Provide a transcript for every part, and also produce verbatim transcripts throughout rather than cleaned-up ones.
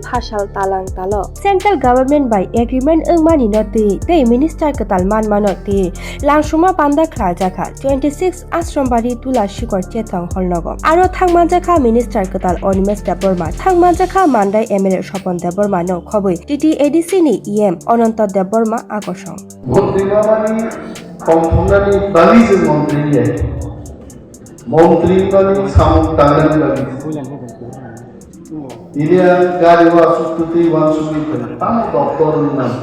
Phasal talang talo. Central government bai agreement wngmani no twi tei minister kwtal manmano twi langsuma panda khlajakha twenty six Ashrambari Tula Shikor Chethong Hall nogo. Aro thangmanjakha minister kwtal Animesh Debbarma, thangmanjakha Mandai M L A Sopon Debbarma no khobwi T T A D C ni E M Ananta Debbarma akosong. Montri mamani tongthoknani bagwi se montri ya. Montri mani samung tangnani bagwi. Tini ang gari o asuk tutui uansukwi phai tamo doctor wng nang.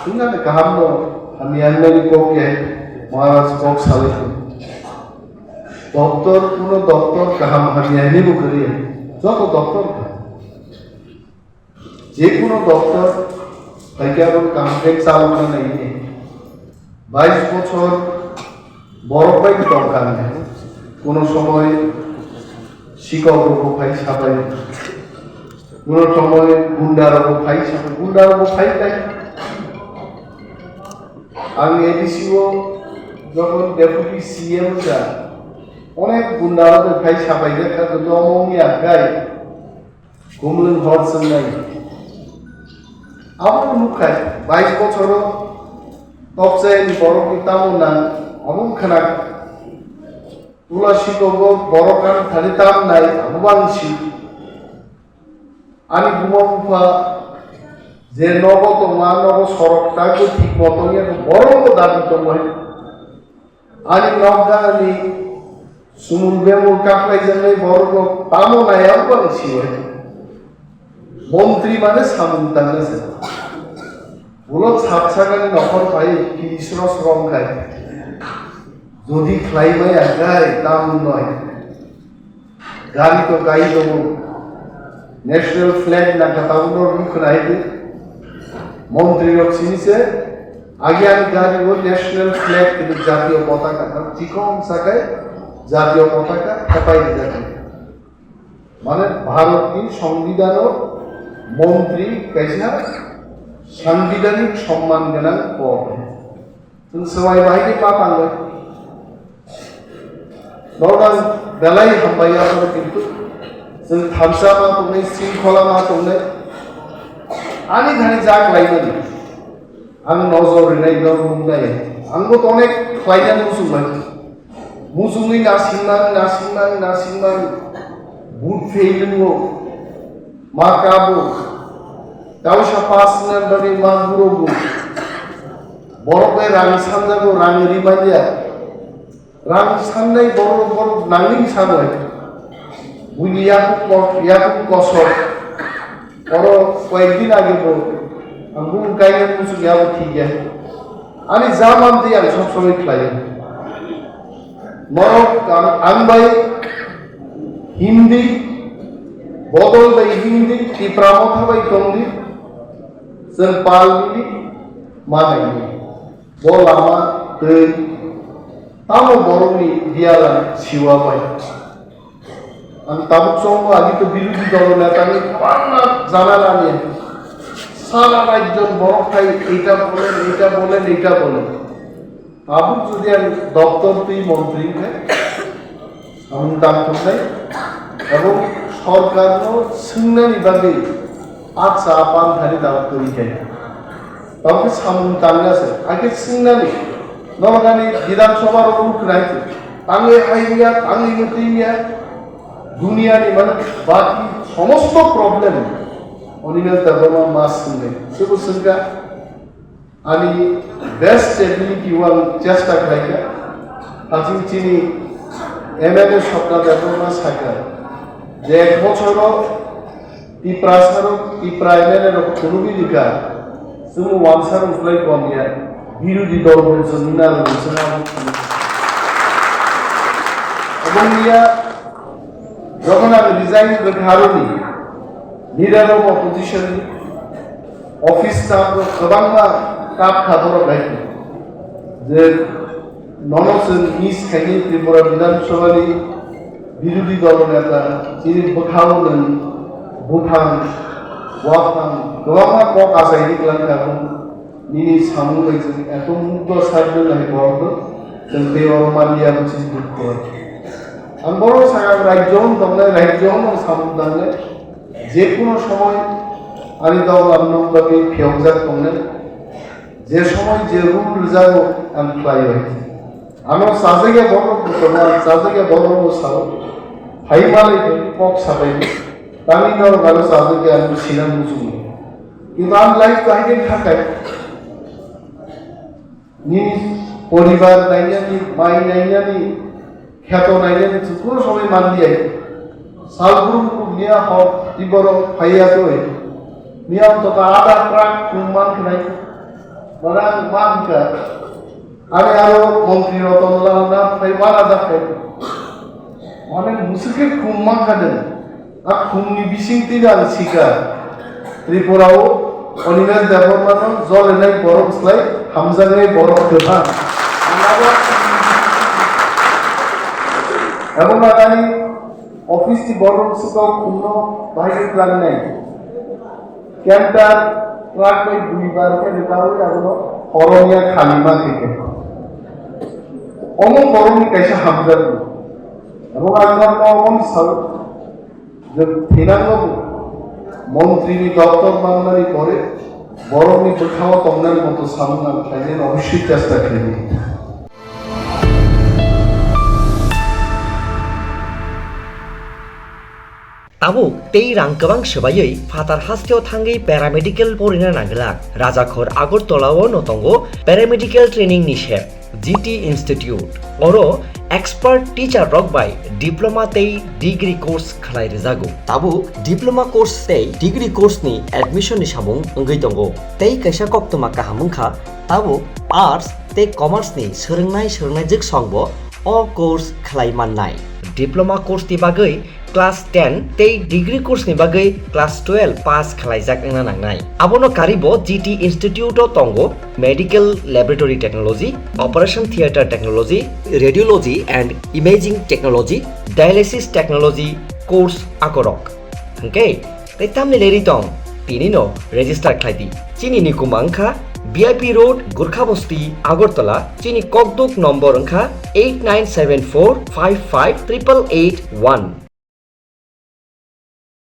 Wngkha kaham no hamya wngnani kok ya Maharaj kok salai phai. Doctor kuno doctor kaham hamya hwnwi bo kwrwi ya. Joto doctor kha. Jekunu doctor hai khe abo kaham khe chalokna nai. Bais bochor borok bai tongkha, kuno somoi sikok rokbo phai sabai, kuno somoi gunda rokbo phai sabai, gunda rokbo phai kai. Ang A D C o jokhon deputy C M ja, onek gunda rokbo phai sabai kha, joto omo wngya kai. Kumlwng hor swngnai. Abo nukha, bais bochoro tokchayani borokni tamo nang, abo wngkha na. Tula sikogo borok ang thani tam nai, abo ang si. Ani buma bupha je nogo tongma, nogo sorok takbo thik moto wngya khe borokbo dabi tongo hai. Ani nokdani sumul bemul kaplaijaknai borok tamo nai ang bo ang siya. Montri mane samung tangna se. Ulo sat sakani nokhor pai kirisro srong khai. Jodi khlai maya gai tam noi. Gari to gai tongo. National flag nangkha tabukno rwkha nai di. Montri rok sini se agi ani gari o national flag tini jatiyo potaka tang chikon sakai jatiyo potaka khapai rijak. Mane Bharat ni Songbidan o montri kaisa sanbidanik somman gwnang pod. Chwng swbai bahai khe ma tangwi. Norok ang belai hambai ya, kintu chwng thansa ma tongnai, singkhola ma tongnai. Ani thani jak laimani. Ang nojor rinai, nor nungnai. Ang bo to onek khlainani muchungnai. Muchungwi nasingman, nasingman, nasingman. But fail wngo. Ma kabo. Tausa pass wngna bagwi ma gurogo. Borok bai rang sanjago, rang ri manya. Rang sannai borok, borok nangwi sanwi. Buini yakung ko-, yakung kosok. Oro koyek din age bo. Ang bumung kainani muchung ya bo thik ya. Ani ja mantwi ang sob somoi khlaio. Norok ang, ang bai Hindi, bodol bai Hindi, Tipra motha bai tongdi, chwng pal bini manai ni. Bo lama twi tamo borokni diala siwa bai. Ang tabuk chongo agi to birodhi dol neta ni kwbangma jana nani. Sara rajyo borok hai eta bolen, eta bolen, eta bolen. Tabuk jodi ang doctor twi montri khe, ang tang thoknai, ebong sorkarno swngnani bagwi aksa apan thani tabuk twi khe. Tabuk khe samung tangna se, akhe swngnani, norok ani Bidhan Sabha rok ruknai se, tangwi hai ya, tangwi mutwi ya, duniani mane baki somosto problem, Animesh Debbarma ma swngnai, sebo swngkha. Ani best ability o ang chesta khlaikha. Haching chini M L A Swapna Debbarma sakha je ek bochoro Tiprasa rok, Tipra M L A rok phunugwi rikha, chwng wansa rok slai kom ya, birodhi dol rok chwng nina rok chwng abo phunukha. Obo niya Jokhon ang resign rwkha aroni, leader of opposition ni office staff rok kwbangma kap kha borok hai je nono chwng miss khaini Tripura Bidhan Sabha ni birodhi dol neta chini bwkhao nwng buphang waphang kwbangma kok achaini kwlang kha. Nini samung bai chwng eto mukto sarjak nai borok no chwng tei oro manliya bwswk dukho. Ang borok sakha rajyo hwn tongnai, rajyo hwn samung tangnai. Je kono somoy ani doglam nokdagwi phiyokjak tongnai, je somoy je rule rwjago ang khlaiwi. Ano sajagya borok bo tongo, ang sajagya borok bo sao. Hai malai kok sabai. Tani norok ano sajagya ang sinang muchungo. Kintu ang life kahai khe khakai. Nini poribar nainani, mai nainani, kheto nainani, chukuru somoi manliya. Salbrum miya hok, iboro phaiya toi. Miya to ta ada prak kum man khnai. Barang man ka. Ani aro montri Roton Lal na phai mana da phai. Mane musike kum man khaden. A khumni bising twi ang sika, Tripura o Animesh Debbarma no jolenai borok slai hamjaknai borok kwbang. Abo nagani office ni borok swkang khumno bahai khe tlangnai. Kenta truck bai bui bar khe rwkaui abono horomya khalima khe khe. Omo borokni kaisa hamjakgo. Abo ang norokno omo sao. Je thinangno montrini doptor manmani pore borokni bwkhao tongnani moto samung ang khlainani oboswui chesta khlainai. Tabuk tei rang kwbang swbaiwi phatar hasteo thangwi paramedical porina nangwlak. Rajakhor Agartala-o no tongo paramedical training ni sep. G T Institute. Oro expert teacher rok bai diploma tei degree course khlai rwjago. Tabuk diploma course tei degree course ni admission ni samung wngwi tongo. Tei kaisa koktwma kaham wngkha, tabuk arts tei commerce ni swrwngnai swrwngnaijwk songbo o course khlai mannai. Diploma course ni bagwi class ten tei degree course ni bagwi class twelve pass khlaijak wngna nangnai. Abono karibo G T Institute o tongo Medical Laboratory Technology, Operation Theatre Technology, Radiology and Imaging Technology, Dialysis Technology course akorok. Hwnkhe tei tamni leri tong, tinino register khlai di. Chini nikuma wngkha V I P Road, Gurkha Bosti, Agartala. Chini kokduk nombor wngkha eight nine seven four five five triple eight one.